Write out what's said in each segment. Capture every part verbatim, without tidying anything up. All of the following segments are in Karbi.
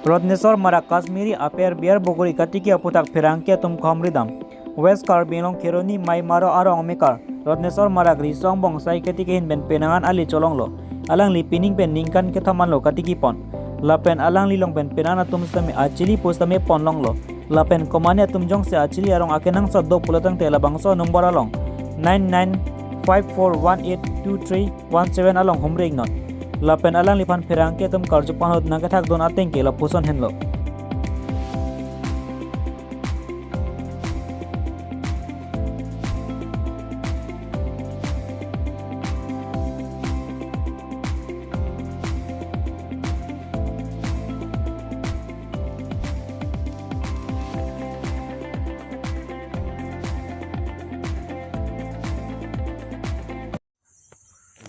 Rotneswar Marak Kashmiri Apple Beer Bogori katiki aputhak pherangke atum khom ridam. West Karbi Anglong Kheroni Maimaro arong mekar Rotneswar Marak riso angbong sai katiki ahin pen penang an ali cholonglo. Alangli pining pen ningkan kethom anlo katiki pon. Lapen alangli along pen penang an atum sitame achili pusitame ponlonglo. Lapen komatne atum jongsi achili arong akenangsot do pulotangte labangso number along nine nine five four one eight two three one seven along humri iknon. Lapen alangliphan pherangke atum karju panghut nangkethak dun ateng ke lapuson henlo.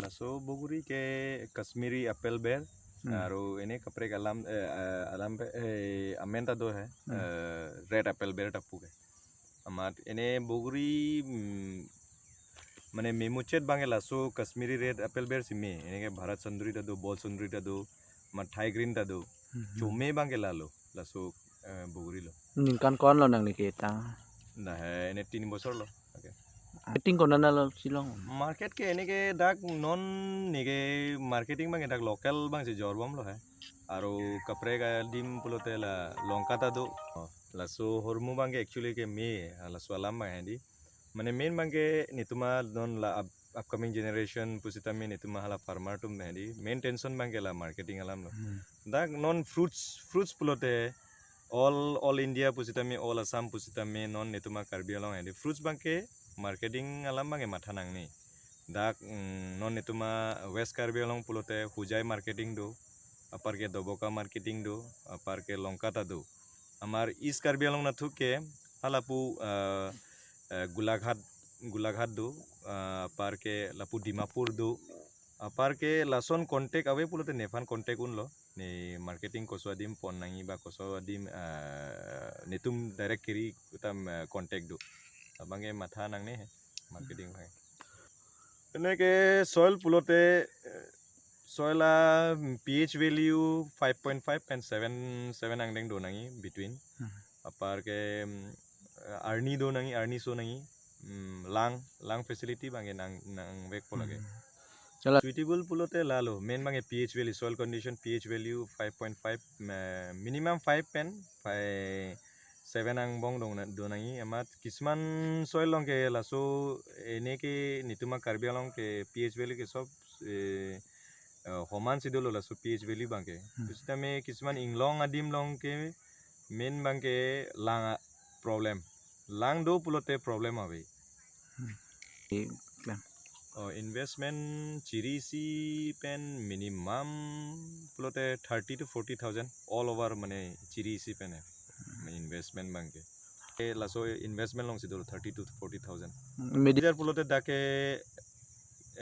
Laso bogori ke Kashmiri Apple Beer. Hmm. Aru ene kaprek alam, eh, eh, alam pe, eh, amen ta do hai, Hmm. eh, Red Apple Beer ta pu ke. Amat ene bogori, mm, mane memuchot abang ke laso Kashmiri Red Apple Beer si me. Ene ke Bharat Sundari ta do, Bol Sundari ta do, amat Thai Green ta do. Hmm. Chome abang ke lalo, laso, eh, bogori lo. Ningkan ko-an lo nangli ketang? Dah hai, ene tin bosor lo. Okay. Marketing ko-an lo si long? Market ke ene ke dak non ne ke marketing abang ke dak local abang si jorbomlo hai. Aru kaprek adim pulote la Lanka ta do. Laso ahormu abang ke actually ke me, ah, laso alam abang hai di. Mane main abang ke netum a non la up-, upcoming generation pusitame netum a hala farmer atum hai di. Main tension abang ke la marketing alam lo. Hmm. Dak non fruits, fruits pulote all, all India pusitame, all Assam pusitame, non netum a Karbi Anglong hai di. Fruits abang ke marketing alam abang ke matha nangne. Dak, mm, non netum a West Karbi Anglong pulote Hojai marketing do, apar ke Doboka marketing do, apar ke Lanka ta do. Amar East Karbi Anglong nathu ke halapu, eh, eh, Golaghat, Golaghat do, eh, apar ke lapu Dimapur do, apar ke lason contact ave pulote nephan contact unlo. Ne marketing koso adim pon nangji ba koso adim, eh, netum direct kiri utam, eh, contact do. Abang ke matha nangne hai, marketing hai. Ene ke soil pulote, eh, soil a, mm, pH value five point five pen seven, seven angdeng do nangji between. Hmm. Apar ke, mm, arni do nangji, arni so nangji. Mm, lang, lang facility abang ke nang, nangvekpo lake. Hmm. Chala- Suitable pulote lalo, main abang ke pH value, soil condition pH value five point five, eh, minimum five pen, five, seven angbong dong na, do nangji, amat kisuman soil along ke laso ene ke netum a Karbi Anglong ke pH value ke sob, eh, eh, homan si dolo laso pH value abang ke. Hmm. Pusitame kisuman inglong adim along ke main abang ke lang a problem. Lang do pulote problem ave. Hmm. Di klang. Oh, investment chiri isi pen minimum pulote thirty to forty thousand all over mane chiri isi pen hai. Mane investment abang ke. Eh, laso investment along si dolo thirty to forty thousand. Hmm, medi- Fertilizer pulote dak ke,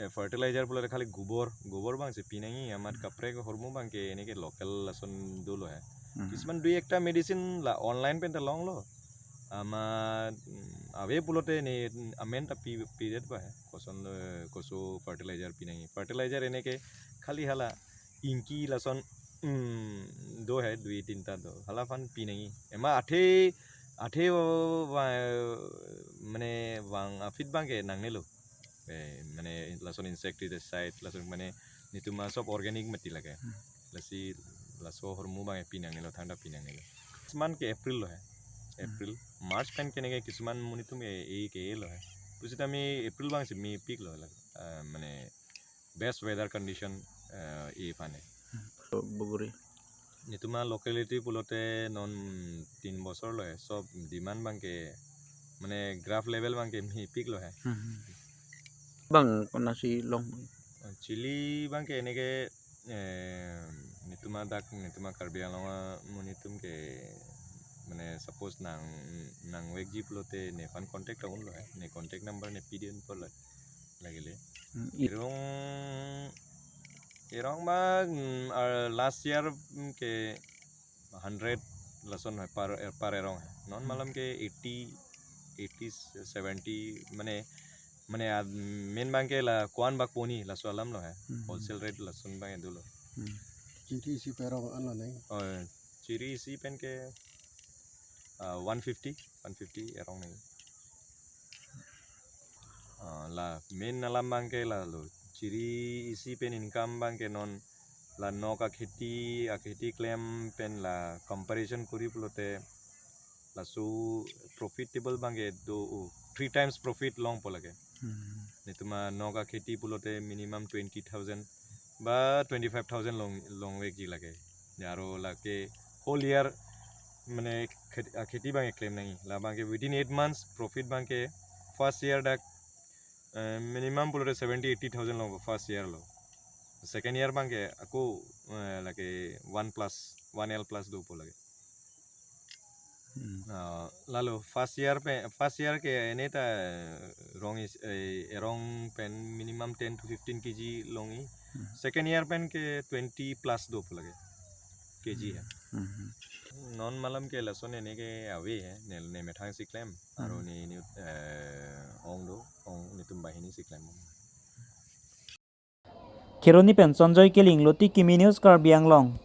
eh, fertilizer pulote khali gobor, gobor abang si pi nangji amat kaprek ahormu abang ke ene ke local lason dolo hai. Hmm. Kisuman dui ekta medicine la online pen ta longlo. Amat, mm, ave pulote ne amen ta pi, pidet ba hai. Koson lo, koso fertilizer pi nangji. Fertilizer ene ke khali hala ingki lason, mm, do hai, dui tinta do. Hala aphan pi nangji. Ema athe, athe o, wa, mane vang aphi abang ke nangnelo. Eh, mane lason insecticide, lason mane netum a sob organic mati lake. Hmm. Lasi laso ahormu abang ke pi nangnelo, thangta pi nangnelo. Kisuman ke April lo hai. Hmm. April, March pen kene ke kisuman monit atum e, e ke lo hai. Pusitame April abang si mepiklo la, ah, mane best weather condition, eh, e aphan hai. Hmm. Bogori. Netum a locality pulote non tin bosor lo hai, sob demand abang ke, mane graph level abang ke mepiklo hai. Hmm, hmm. Bang, konasi long? Chili abang ke ene ke, eh, netum a dak, netum a Karbi Anglong amonit atum ke, mane suppose nang, nangvekji pulote nephan contact ta unlo hai, ne contact number ne pidun po la, lagile. Hmm, i- Erong, erong abang, mm, ah, last year, mm, ke hundred lason hai per, per erong hai. Non, hmm, malom ke eighty, eighty, seventy, mane, mane, ah, main abang ke la ko-an bak poni laso alam lo hai. Hmm. Wholesale rate lason abang dolo. Hmm. Chiri isi pen erong anlo nai? Oh, Chiri isi pen ke uh, one fifty, one fifty erong nai. Uh, la main alam abang ke lalo. Chiri isi pen income abang ke non la nok akheti, akheti klem pen la comparison kori pulote laso profitable abang ke do, oh, three times profit longpo lake. Hmm. Netum anok akheti pulote minimum twenty thousand ba twenty-five thousand long, longvekji lake. Ne aro lake whole year mane khet-, ah, kheti abang ke klem nangji. La abang ke within eight months profit abang ke first year dak, eh, minimum pulote seventy eighty thousand long first year lo. Second year abang ke ako, eh, lake one plus, one L plus dopo lake. Hmm. Ah, lalo first year pen, first year ke ene ta rong is, eh, erong pen minimum ten to fifteen K G longji. Hmm. Second year pen ke twenty plus dopo lake K G ya. Hmm. Non malom ke lason ene ke ave he, ne, ne methang si klem, aro Hmm. ne, ne, eh, ong do, ong netum banghini si klem. Kheroni pen Sanjoy Killing, Loti Kimi News, Karbi Anglong.